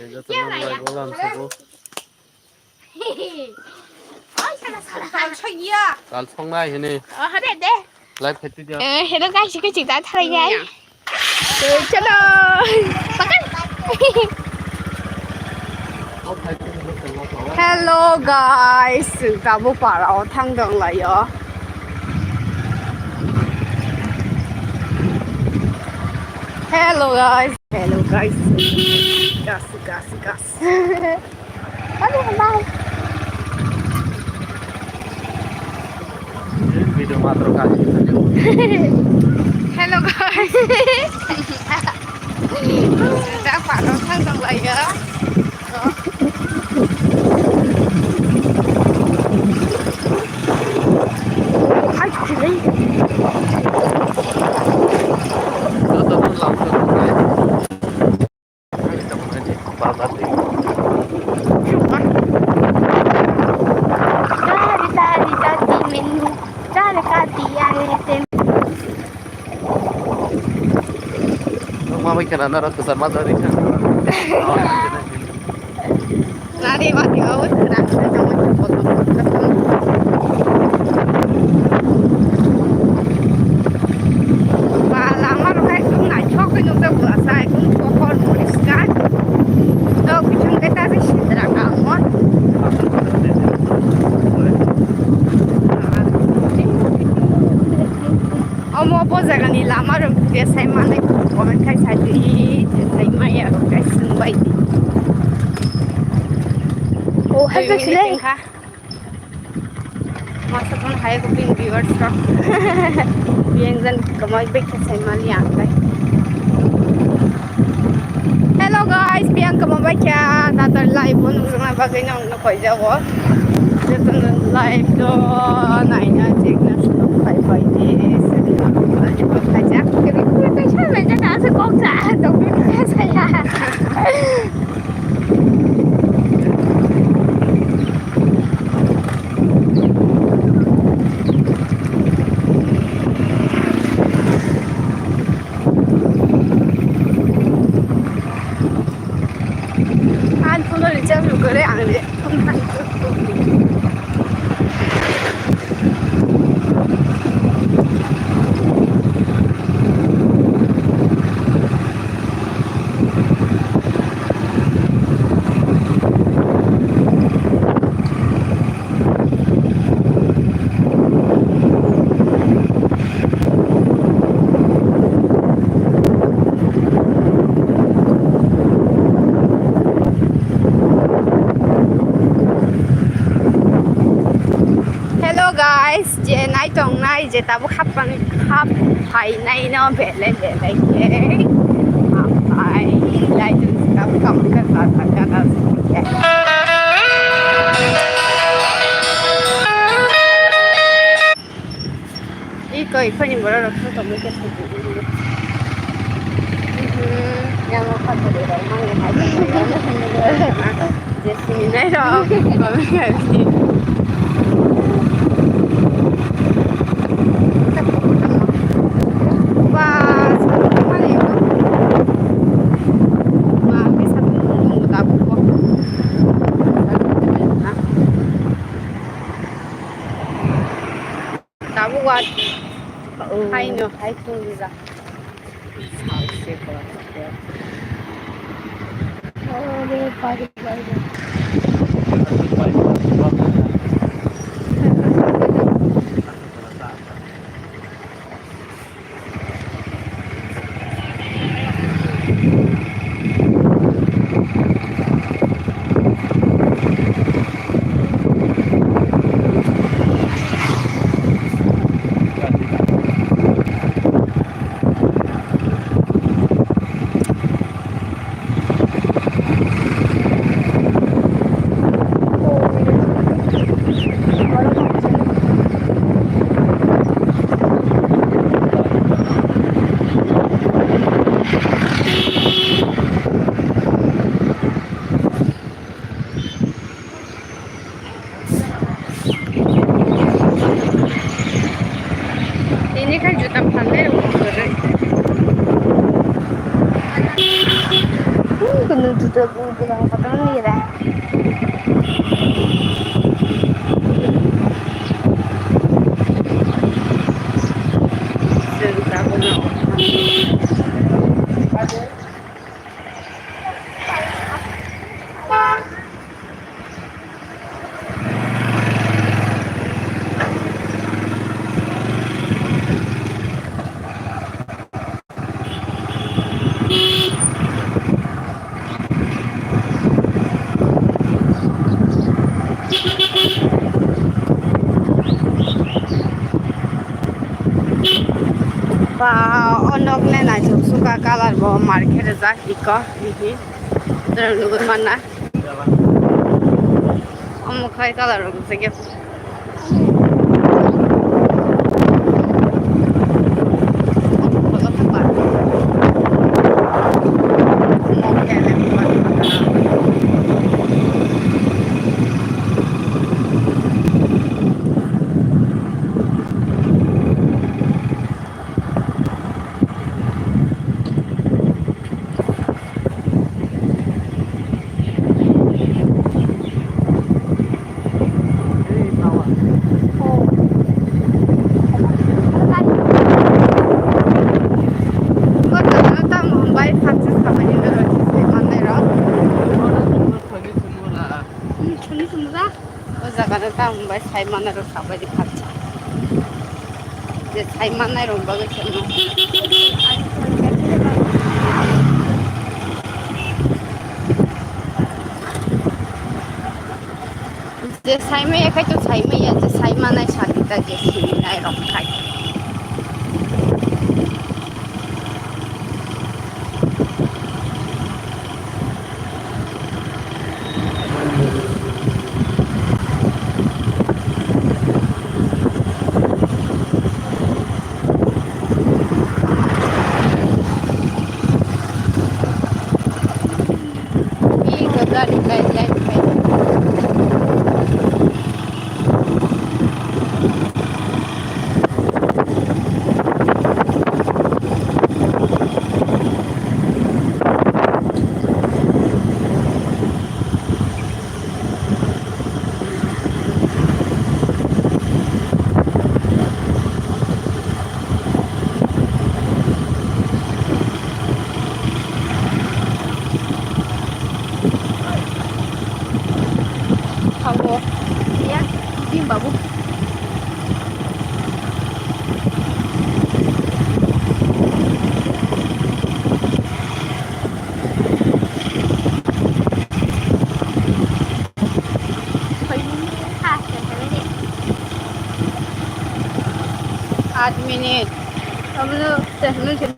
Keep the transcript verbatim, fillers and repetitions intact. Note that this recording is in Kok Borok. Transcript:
Joto no live o lam sabo. Oi, sala, sala. Kal songnai hini. Oh, hade de. Live khaiti dia. Eh, hello guys, kaichik ta thalai jai. Chalo. Pakan. Hello guys, tabuk para o thang dong lai o. Hello guys, hello guys. Gas, gas, gas. Hello, bye. Video matro kha. Hello guys. Da paro thang dong lai ya. Hai, hai. Mama kana nara kusar madari. Nari mati awal. Ba, lama rok hai kung naithok khe nukjak bwsa, hai kung pohor poriskar. Tok bichung khe ta se sitra kamo. Omo bo jagani lama rok khe sai manai comment khai sai di, sai maya rok khai sung bai di. Oh, hai khe sile. Masa pun hai ko pin viewers rok. Biyang jan kamai bek khe sai mali ang kai. Hello guys, biyang kamai bek khe tatar live o nung jana bagwi nung nuk koi jago. Joto live do naina chekna sung pai pai de. Kok sa, dok saya. Ang phone recharge bo kwrwi, ang le phone hai. Hello guys, je nai tongnai, je tabuk hap pang-, hap phainai no belai belai khe hap phai nai tong tabuk tong khe kha kha kha kha. Iko, iko ni borok rok thang tongwi khe thang tongwi. Mhm, yang o kha tongwi rok mangwi hai. Je sini nai rok, kami kami. Ba, satu kali itu. Ba, bisa tunggu tabuk kok. Tabuk wa. Oh. Hai no, hai thung rijak. Ore, bari, bari. Nung juta bu bulang kotor ni ra. Ba, o nok le naithok suka colour bo market rijak iko hihi. Tei nugwi manna. Omo khai colour rok rijak ya. O jaga no tamo bai sai manai rok sabai di khatsa. Je sai manai rok bagwi se no. Je sai maya khai to sai maya, je sai manai sadi ta je sinai rok khai. Bini gari light light khai. Hago. Ya, ini babu. Aat minute. Ablo tehme ke.